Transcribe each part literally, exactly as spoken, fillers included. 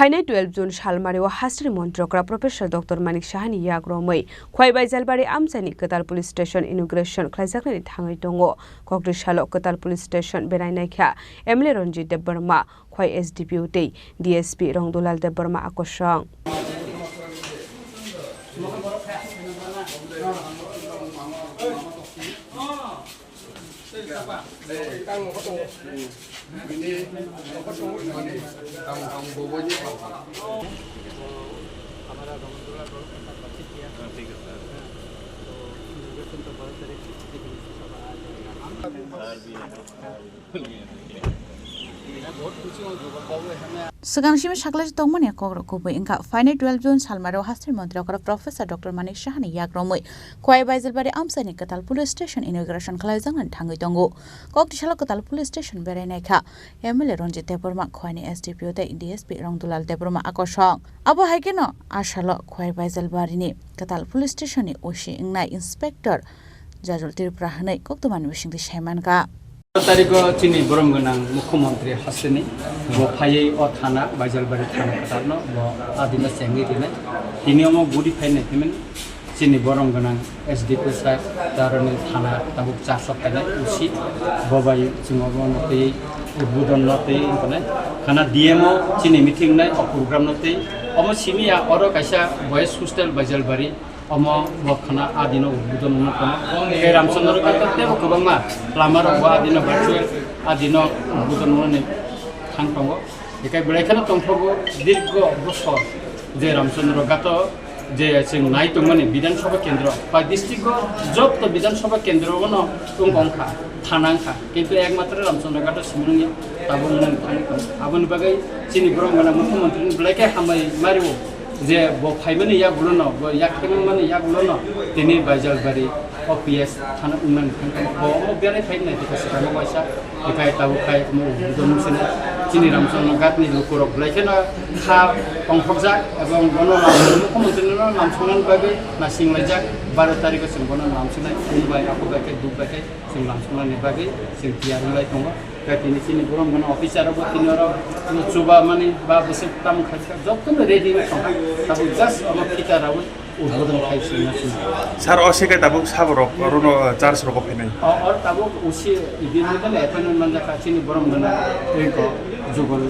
Phainai twelve June salmario hasteni montri okra Professor Doctor Manik Sahani yak romwi Khwai Baijalbari amchaini kwtal police station inauguration khlaijaknani thangwi tongo. Kokti salo kwtal police station berai naikha M L A Ranjit Debbarma, Khwai S D P O tei D S P Rongdulal Debbarma akosong. Swkang simi saklaijak tongmani kokrok kubui wngkha, phainai twelve June salmario hasteni montri okra Professor Doctor Manik Sahani yak romwi Khwai Baijalbari amchaini kwtal police station inauguration khlaijaknani thangwi tongo. Kokti salo kwtal police station berai naikha M L A Ranjit Debbarma, Khwaini S D P O tei D S P Rongdulal Debbarma akosong. Abo hai kheno a salo Khwai Baijalbarini kwtal police station ni O C wngnai Inspector Jajul Tripura hwnwi koktwmani bisingtwi sai mankha. Tarikh o chini borom gwnang Mukhyamantri hasteni bo phaiwi o thana, Baijalbari thana kwtalno bo adino chengwi rinai. Tini omo guri phainai himani chini borom gwnang S D P sir, taroni thana tabuk char soktainai O C, bo bai chwng obo no twi udbodon no twi wngkha nai. Khana D M o chini meeting nai o program no twi. Omo simi ya oro kaisa boys hostel Baijalbari. Omo bo khana adino udbodon wngwi tongo. Tei Ramchandra Ghat tei bo kwbangma lama rok bo adino virtual adino udbodon wngwi thang tongo. Hikai belai kheno tongthogo dirgo bosor je Ramchandra Ghat o je chwng nai tongmani Bidhan Sabha Kendro, bai district o jotto Bidhan Sabha Kendro o no wng wngkha, thana wngkha. Kintu ekmatro Ramchandra Ghat o simi wngya tabuk wngwi thang tongo. Aboni bagwi chini borom gwnang Mukhyamantri ni belai khe hambai mario. Je bo phaimani yagulono, bo yak khemani yagulono, tini Baijalbari O P S thana wngmani thangkha. Bo omo berai phai nai tongkha swkang o waisa, hikai tabuk khai omo udbodon wngsinai. Chini Ramchandra Ghat ni lukurok belai kheno kha tongthokjak, ebong bono Mukhyamantri no lamsoknani bagwi naisinglaijak. Baro tarikh o chwng bono lamsoknai, chwng bai, ako bai khe, duk bai khe chwng lamsoknani bagwi chwng tiyar wnglai tongo. Khe tini chini borom gwnang officer rok bo tini oro chuba mani ba bwswk tamo khai kha, jotono ready wng tongkha. Tabuk just omo phita rawi udbodon khai sima sima. Sir, o se khe tabuk sabo rok oro no charge rok phainai. O, oro tabuk O C, ibini appointment manjakha chini borom gwnang, eko Jugal,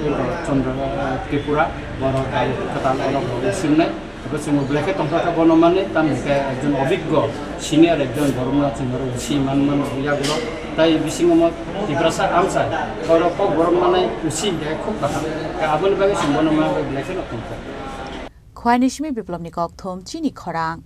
eko Chandra, eh, Tripura, borok tabuk kwtal oro bo usingnai. Abo chwngbo belai khe tongthok khe bono mani, tamni khe ekjon obiggo senior ekjon borokno chwng oro usi man man yagulo. Tai bisingo mo Tiprasa amsa oro kok borok manai usi hinkhe khub kaham. Khe aboni bagwi chwng bono ma belai kheno tongthok. Khwaini simi Biplobni kokthum chini khorang.